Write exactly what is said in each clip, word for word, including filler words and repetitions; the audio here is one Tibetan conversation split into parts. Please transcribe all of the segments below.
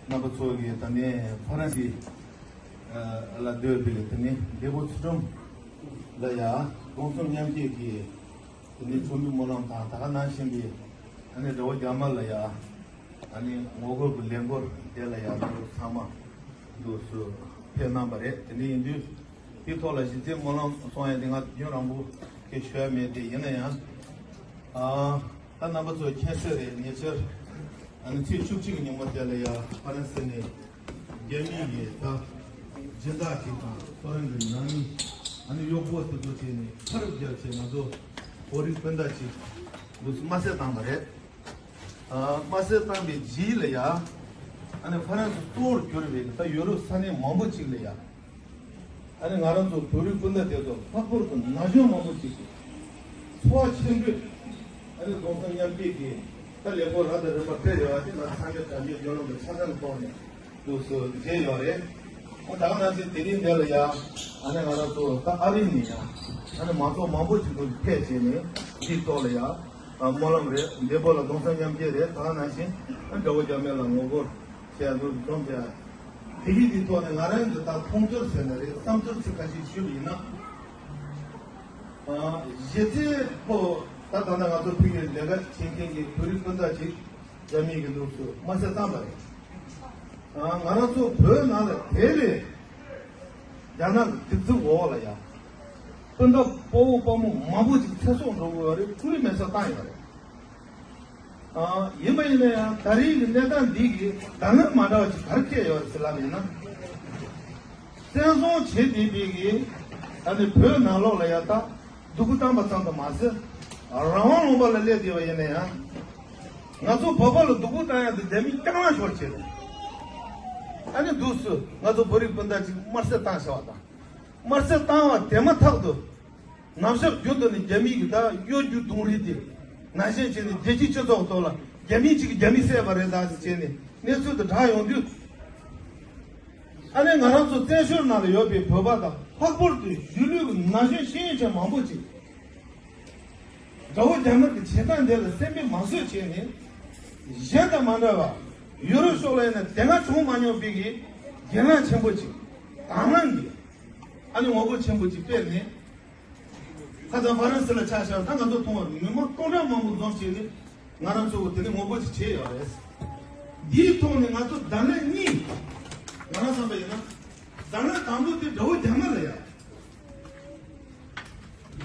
རྣམ་པ་ཚོ་གིས་ད་ནི་ཧྥ་རན་སི་ལ་སྡོད་པའི་ད་ནི་འདས་པོ་ཚུལ་ཁྲིམས་ལ་ཡ་གདུང་སེམས་མཉམ་སྐྱེད་ཀྱི་ད་ནི་ཚོགས་འདུ་སྨོན་ལམ་དང་ད་ག་ནང་བཞིན་པའི་ད་ནི་དགྲ་བོ་རྒྱ་དམར་ལ་ཡ་ད་ནི་ངོ་རྒོལ་གྱི་ལས་འགུལ་དེ་ལ་ཡ་ང་ཚོ་ཚང་མ་འདུག་སུ་ཕེབས་གནང་པ་རེད། དེ་འདྲ་ཡིན་དུས། དེའི་ཐོག་ལ་གཞི་རྩའི་སྨོན་ལམ་སོང་ཡ་དེ་ང་རྒྱུན་རིང་པོ་དེ་ཞུ་ཡ་མེད་དེ། ཡིན་ན་ཡང་ཨ་ད་རྣམ་པ་ཚོ་མཁྱེན་གསལ་རེད། ཉེ་ཆར་ཨ་ནི་ཚེས་བཅུ་གཅིག་གི་ཉིན་མོ་དེ་ལ་ཡ་ཧྥ་རན་སི་ནས་རྒྱ་མིའི་ཡི་ད་སྦྱིན་བདག་ཅིག་དང་ཧྥ་རན་སི་ནང་མི་ཨ་ནི་གཡོག་པོ་དེ་ཚོ་བྱས་ནས་ཁ་རུབ་རྒྱབ་བྱས་ང་ཚོ་བོད་རིགས་སྤུན་ཟླ་ཅིག་འདུག་སེ་དམར་གསོད་བཏང་བ་རེད། དམར་གསོད་བཏང་པའི་རྗེས་ལ་ཡ། ཨ་ནི་ཧྥ་རན་སི་གཙོ་བོར་གྱུར་པའི་ད་ཡོ་རོབ་ས་གནས་མང་པོ་ཅིག་ལ་ཡ། ཨ་ནི་ང་རང་ཚོ་བོད་རིགས་སྤུན་ཟླ་དེ་ཚོ་ལྷག་པར་དུ་ན་གཞོན་མང་པོ་ཅིག་གིས་འཚོ་བ་ཆེན་པོས་ཨ་ནི་གདུང་སེམས་མཉམ་སྐྱེད་ཀྱིས་ད་ལས་འགུལ་རབ་དང་རིམ་པ་སྤེལ་ཡོད་པ་དེ་ང་ཚང་མས་དྲན་རྒྱུ་བརྗོད་ལམ་དུ་ཆ་ཚང་གི་ཐོག་ནས། འདུག་སེ་མཇལ་ཡོད་རེད། ཨ་ད་ག་ནང་བཞིན་དེ་རིང་འདིར་ལ་ཡ་ཨ་ནི་ང་རང་ཚོ་ད་ཨ་རི་ནས་ཡ་ཨ་ནི་མང་ཚོགས་མང་པོ་ཅིག་ཏུ་ཕེབས་བྱས་ནས་འདིའི་ཐོག་ལ་ཡ་ཨ་སྨོན་ལམ་རེད། འདས་པོ་ལ་གདུང་སེམས་མཉམ་སྐྱེད་རེད། ད་ག་ནང་བཞིན་ཨ་དགྲ་བོ་རྒྱ་མེད་ལ་ངོ་རྒོལ་བྱས་འདུག་འཛོམས་བྱས། དེ་གི་དེའི་ཐོག་ནས་ང་རང་གི་ད་མཐོང་ཚུལ་ཟེར་ན་རེད། བསམ་ཚུལ་ཚིག་ཁ་ཤས་ཞུས་པ་ཡིན་ན། ཨ་གཞི་རྩའི་ཐོག་ད་ད་ལྟ་ང་ཚོ་ཕ་གིར་ལས་ཀ་བྱེད་མཁན་གྱི་བོད་རིགས་སྤུན་ཟླ་ཅིག་རྒྱ་མི་གི་ལུགས་སུ་དམར་གསོད་བཏང་པ་རེད། ཨ་ང་རང་ཚོ་བོད་ནང་ལ་དེ་ལས་རྒྱ་ནག་གི་སྡིགས་ཚིག་འོག་ལ་ཡ་སྤུན་ཟླ་དཔའ་བོ་དཔའ་མོ་མང་པོ་ཅིག་ཚེ་སྲོག་འགྲོ་གི་ཡོད་རེད། ཁོར་ཡུག་མེ་སྲེག་བཏང་ཡོད་རེད། ཨ་ཡིན་པ་ཡིན་ན་ཡང་ད་རེས་ཀྱི་གནས་སྟངས་འདི་གི་བརྡ་ལན་མ་འདྲ་བ་ཅིག་ག་རེ་སྤྲད་ཡོད་རེད་ཟེར་ལབ་ཡིན་ན། བཙན་བཟུང་བྱེད་བསྡད་པའི་གི་ཨ་ནི་བོད་ནང་ལོགས་ལ་ཡ་ད་སྡུག་པོ་བཏང་པ་ཙམ་དུ་མ་ཟད། རང་དབང་ལུང་པ་ལ་སླེབས་བསྡད་པ་ཡིན་ན་ཡང་། ང་ཚོ་བོད་པ་ལ་སྡུག་པོ་བཏང་ཡ་དེ་རྒྱ་མིས་རྐྱང་ལག་ཤོར་བྱས་རེད། ཨ་ནི་འདུག་སེ་ང་ཚོ་བོད་རིགས་སྤུན་ཟླ་ཅིག་དམར་གསོད་བཏང་བཞག་པ་དང་། དམར་གསོད་བཏང་བ་དེ་མ་ཐག་ཏུ། ནམ་ཞག་རྒྱུན་དུ་ནི་རྒྱ་མི་གི་ད་གཡོ་སྒྱུ་གདོང་རིས་དེ་ནང་བཞིན་བྱས་ནས་རྒྱལ་སྤྱིའི་སྤྱི་ཚོགས་ཐོག་ལ་རྒྱ་མིས་གཅིག་གིས་རྒྱ་མི་བསད་པ་རེད་ད་ཟེར་བྱས་ནས་གནས་ཚུལ་དེ་བསྒྲགས་ཡོང་དུས། ཨ་ནི་ང་རང་ཚོ་བཙན་བྱོལ་ནང་ལ་ཡོད་པའི་བོད་པ་དང་ལྷག་པར་དུ་གཞིས་ལུས་ཀྱི་ན་གཞོན་ཤེས་ཡོན་ཅན་མང་པོ་ཅིག་དགྲ་བོ་རྒྱ་དམར་གྱི་བྱེད་སྟངས་འདི་ལ་སེམས་པས་མ་བཟོད་བྱས་ནས་གཞན་དང་མ་འདྲ་བར་ཡུ་རོབ་ཕྱོགས་ལ་ཡིན་ན་དེ་སྔ་བྱུང་མ་མྱོང་པའི་གི་གྱེན་ལངས་ཆེན་པོ་ཅིག་དང་བླངས་ཀྱིས་ཨ་ནི་ངོ་རྒོལ་ཆེན་པོ་ཅིག་སྤེལ་ནས། ཁ་སང་ཧྥ་རན་སི་ལ་ཆ་བཞག་ད་ང་ཚོ་མཐོང་བར་མི་མང་སྟོང་ཕྲག་མང་པོ་འཛོམས་བྱས་ནས་ང་རང་ཚོ་དེ་ནས་ངོ་རྒོལ་ཅིག་བྱས་ཡོད་རེད། འདིའི་ཐོག་ནས་ང་ཚོ་བརྡ་ལན་གཉིས། ང་རང་བསམ་པ་ཡིན་ན། བརྡ་ལན་དང་པོ་དེ་དགྲ་བོ་རྒྱ་དམར་ལ་ཡ།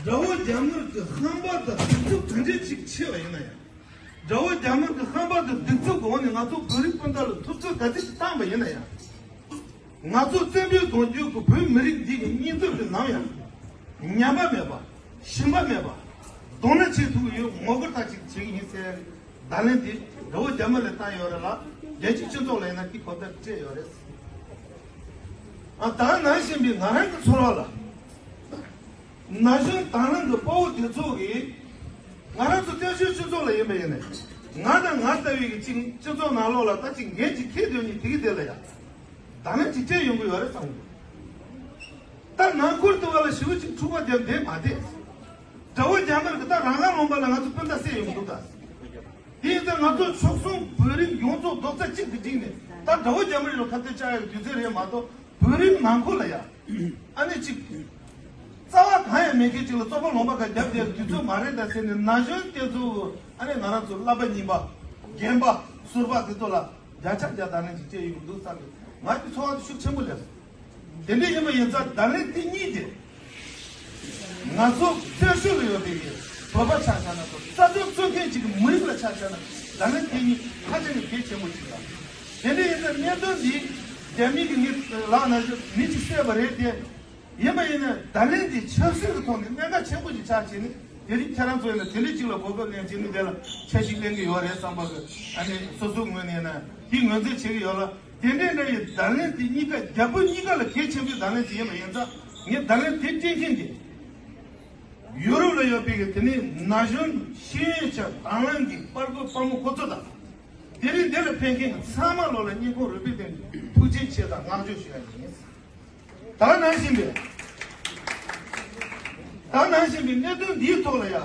དགྲ་བོ་རྒྱ་དམར་གྱི་ཧམ་པ་དང་སྡིགས་ཚུལ་ག་འདྲ་ཅིག་ཆེ་བ་ཡིན་ན་ཡང་། དགྲ་བོ་རྒྱ་དམར་གྱི་ཧམ་པ་དང་སྡིགས་ཚུལ་གྱི་འོག་ནས་ང་ཚོ་བོད་རིགས་སྤུན་ཟླ་ལ་ཐུབ་ཚོད་ག་ཚོད་ཅིག་བཏང་བ་ཡིན་ན་ཡང་། ང་ཚོ་བཙན་པོའི་གདུང་རྒྱུད་ཀྱི་བོད་མི་རིགས་འདི་གི་སྙིང་སྟོབས་དེ་ནམ་ཡང་ཉམས་པ་མེད་པ། ཞུམ་པ་མེད་པ། གདོང་ལེན་བྱེད་ཐུབ་ཀྱི་ཡོད། ངོ་རྒོལ་མཐའ་གཅིག་བྱེད་ཀྱི་ཡིན་ཟེར་བརྡ་ལན་དེ་དགྲ་བོ་རྒྱ་དམར་ལ་བཏང་ཡོད་རེད་ལ། རྒྱལ་སྤྱིའི་སྤྱི་ཚོགས་ལ་ཡིན་ན་དེ་གོ་བརྡ་སྤྲད་ཡོད་རེད། ཨ་ད་ནང་བཞིན་པའི་ང་རང་གི་ཚོར་བ་ལ། ན་གཞོན་དང་བླངས་ཀྱི་དཔའ་བོ་དེ་ཚོ་གིས་ང་རང་ཚོ་བཙན་བྱོལ་སྤྱི་ཚོགས་ལ་ཡིན་པ་ཡིན་ནས་ང་དང་ང་ལྟ་བུའི་གི་ཅིག་སྤྱི་ཚོགས་ནང་ལོགས་ལ་ད་ཅིག་འགན་ཅིག་འཁྱེར་སྡོད་མཁན་དེ་གི་དེ་ལ་ཡ་བརྡ་ལན་ཅིག་སྤྲད་ཡོང་གི་ཡོད་རེད་བསམ་གི་འདུག་ད་ནང་ཁུལ་དུ་བ་ལ་ཞི་བ་ཅིག་འཁྲུག་པ་དེ་འདས་མ་བསྡད། དགྲ་བོ་རྒྱ་དམར་གི་ད་རང་དབང་ལུང་པ་ལ་ང་ཚོ་སྤུན་ཟླ་བསད་ཡོང་གི་འདུག་ད། དེ་ཡིན་ཙང་ང་ཚོ་ཕྱོགས་གསུམ་བོད་རིགས་ཡོངས་རྫོགས་རྡོག་རྩ་གཅིག་ཏུ་བསྒྲིལ་ནས་ད་དགྲ་བོ་རྒྱ་དམར་ལ་ཁ་གཏད་བཅག་ཡག་དུས་ཚོད་རེད་མ་གཏོགས་བོད་རིགས་ནང་ཁུལ་ལ་ཡ། ཨ་ནི་གཅིག་རྩ་བ་གང་ཡང་མེད་མཁན་གཅིག་ལ་བཙོག་པ་ལོང་པ་ཁ་རྒྱབ་བསྡད་དུས་ཚོད་མ་རེད་ད་ཟེར་ནས་ན་གཞོན་དེ་ཚོ་ཨ་ནི་ང་རང་ཚོ་བསླབ་པ་རྙིང་པ། རྒན་པ། ཟུར་པ་དེ་ཚོ་ལ་བརྒྱ་ཆ་བརྒྱ་བརྡ་ལན་ཅིག་སྤྲད་ཡོང་གི་འདུག་བསམ་པའི་ང་གི་ཚོར་བ་དེ་ཤུགས་ཆེན་པོ་སླེབས་སོང་། དེ་འདྲ་ཡིན་པ་ཡིན་ཙང་བརྡ་ལན་དེ་གཉིས་དེ། ང་ཚོ་བཙན་བྱོལ་ལ་ཡོད་པའི་གི་བོད་པ་ཆ་བཞག་ན་ཚོ་རྩ་དོན་རྩོད་མཁན་ཅིག་གི་མི་རིགས་ལ་ཆ་བཞག་ན་བརྡ་ལན་དེ་གཉིས་ཧ་ཅང་གི་གལ་ཆེན་པོ་ཅིག་ལ། དེ་འདྲ་ཡིན་ཙང་གནད་དོན་འདི་རྒྱ་མི་གི་ངའི་ལག་ན་མི་ཅིག་བསད་པ་རེད་དེ། ཡིན་པ་ཡིན་ན་བརྡ་ལན་འདི་ཆབ་སྲིད་ཀྱི་ཐོག་ནས་གནད་འགག་ཆེན་པོ་ཞིག་ཆགས་བྱས་ནས་དེ་རིང་ཁྱེད་རང་ཚོ་ཡིན་ན་དེ་འདྲ་ཅིག་ལ་གོ་སྐབས་ལེན་བྱས་ནས་དེ་ལ་ཆ་ཞིག་ལེན་གྱི་ཡོད་རེད་བསམ་པ་གི་ཨ་ནི་སོ་སོའི་ངོས་ནས་ཡིན་ན་དེ་ངོས་འཛིན་བྱེད་ཀྱི་ཡོད་ལ། དེ་འདྲའི་འདྲ་ཡི་བརྡ་ལན་དེ་གཉིས་ཀ་རྒྱ་བོད་གཉིས་ཀ་ལ་གལ་ཆེན་པོའི་བརྡ་ལན་ཅིག་ཡིན་པ་ཡིན་ཙང་ངས་བརྡ་ལན་དེ་སྤྲད་མཁན་དེ་ཡུ་རོབ་ལ་ཡོད་པའི་གི་དེ་ནས་ན་གཞོན་ཤེས་ཡོན་ཅན་དང་བླངས་ཀྱི་དཔའ་རྒོད་དཔའ་མོ་ཁོ་ཚོ་དང་དེ་རིང་འདི་ལ་ཕེབས་མཁན་གྱི་ཚང་མ་ལོ་ལ་སྙིང་ཁོང་རུས་པའི་གཏིང་ནས་ཐུགས་རྗེ་ཆེ་དང་བསྔགས་བརྗོད་ཞུ་ཡ་ཡིན། ད་ནང་བཞིན་པའི། ད་ནང་བཞིན་པའི་གནད་དོན་འདིའི་ཐོག་ལ་ཡ།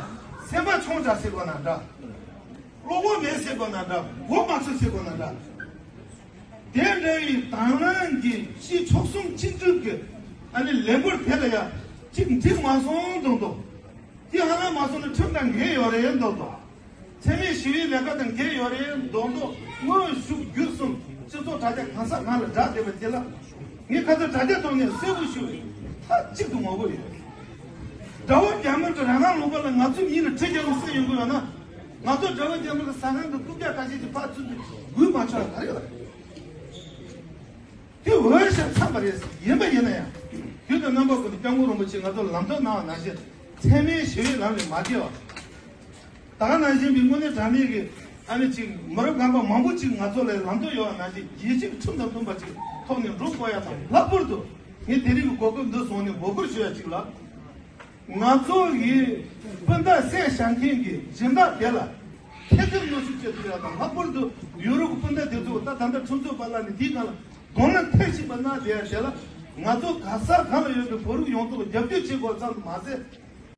སེམས་པ་ཆུང་དྲགས་ཟེར་དགོས་ན་འདྲ། བློ་ཁོག་མེད་ཟེར་དགོས་ན་འདྲ། མགོ་མ་ཚོས་ཟེར་དགོས་ན་འདྲ། དེ་འདྲ་བའི་དང་བླངས་ཀྱི་སྤྱི་ཆོལ་གསུམ་སྤྱི་འཐུས་ཀྱི་ཨ་ནི་ལས་འགུལ་དེ་ལ་ཡང་གཅིག་འགྲིག་མ་སོང་མདོག་མདོག་དེ་ཧ་ལམ་མ་སོང་ན་ཁྲིམས་དང་འགལ་ཡོད་རེད་མདོག་མདོག་འཚེ་མེད་ཞི་བའི་ལས་ཀ་དང་འགལ་ཡོད་རེད་མདོག་མདོག་དངོས་ཤུགས་བརྒྱུད་གསུམ་སྤྱི་ཚོགས་དྲ་རྒྱ་གང་ས་གང་ལ་བསྒྲགས་བསྡད་པ་དེ་ལ་ངས་ཁ་སང་དྲ་རྒྱ་ཐོག་ནས་གསལ་པོ་ཞུ་བའི་མཐའ་གཅིག་ཏུ་ངོ་རྒོལ་ཡོད། དགྲ་བོ་རྒྱ་དམར་གྱི་རང་དབང་ལུང་པ་ལ་ང་ཚོ་གཉིས་ལ་གྲི་རྒྱག་རུང་སུ་ཡོང་གི་ཡོད་ན། ང་ཚོ་དགྲ་བོ་རྒྱ་དམར་གྱི་ཟ་ཁང་གི་རྐུབ་བཀྱག་ཁ་ཤས་ཀྱི་ཕར་ཚུར་དུ་འགུལ་མ་ཆོག་ཡ་ག་རེ་ཡོད་རེད། དེ་འོས་ཤིང་འཚམས་པ་རེད། ཡིན་པ་ཡིན་ན་ཡང་། དུས་དང་རྣམ་པ་ཀུན་ཏུ་སྐྱབས་མགོན་རིན་པོ་ཆེས་ང་ཚོར་ལམ་སྟོན་གནང་བ་ནང་བཞིན་འཚེ་མེད་ཞི་བའི་ལམ་ལས་མ་བརྒལ་བ། ད་ག་ནང་བཞིན་པའི་དངོས་གནས་དྲང་གནས་ཀྱི་ཨ་ནི་ཅིག་མི་རབས་རྒན་པ་མང་པོ་ཅིག་ང་ཚོ་ལ་ལམ་སྟོན་ཡོད་པ་ནང་བཞིན་ཡིད་ཆེས་ཁྲིམས་དང་མཐུན་པ་ཅིག་ཐོག་ནས་འགྲོ་དགོས་ཡ་དང་། ལྷག་པར་དུ་ངས་དེ་རིང་གི་གོ་སྐབས་འདི་བཟུང་ནས་འབོད་སྐུལ་ཞུ་ཡ་ཅིག་ལ། ང་ཚོ་གི་སྤུན་ཟླ་བསད་བཞག་མཁན་གྱི་སྦྱིན་བདག་དེ་ལ་ཐེ་ཚོམ་གནོན་ཤུགས་སྤྲད་ཐུབ་ཡ་དང་། ལྷག་པར་དུ་ཡུ་རོབ་ཀྱི་སྤུན་ཟླ་དེ་ཚོ་ད་ད་ལྟ་ཁྲིམས་རྩོད་པ་ལ་ནི་དེའི་སྒང་ལ་གདོང་ལེན་ཐེངས་ཤིག་པ་གནང་བསྡད་ཡ་དེ་ལ་ང་ཚོ་ག་ས་གང་ལ་ཡོད་པའི་བོད་རིགས་ཡོངས་རྫོགས་རྒྱབ་སྐྱོར་བྱེད་དགོས་ཙམ་དུ་མ་ཟད།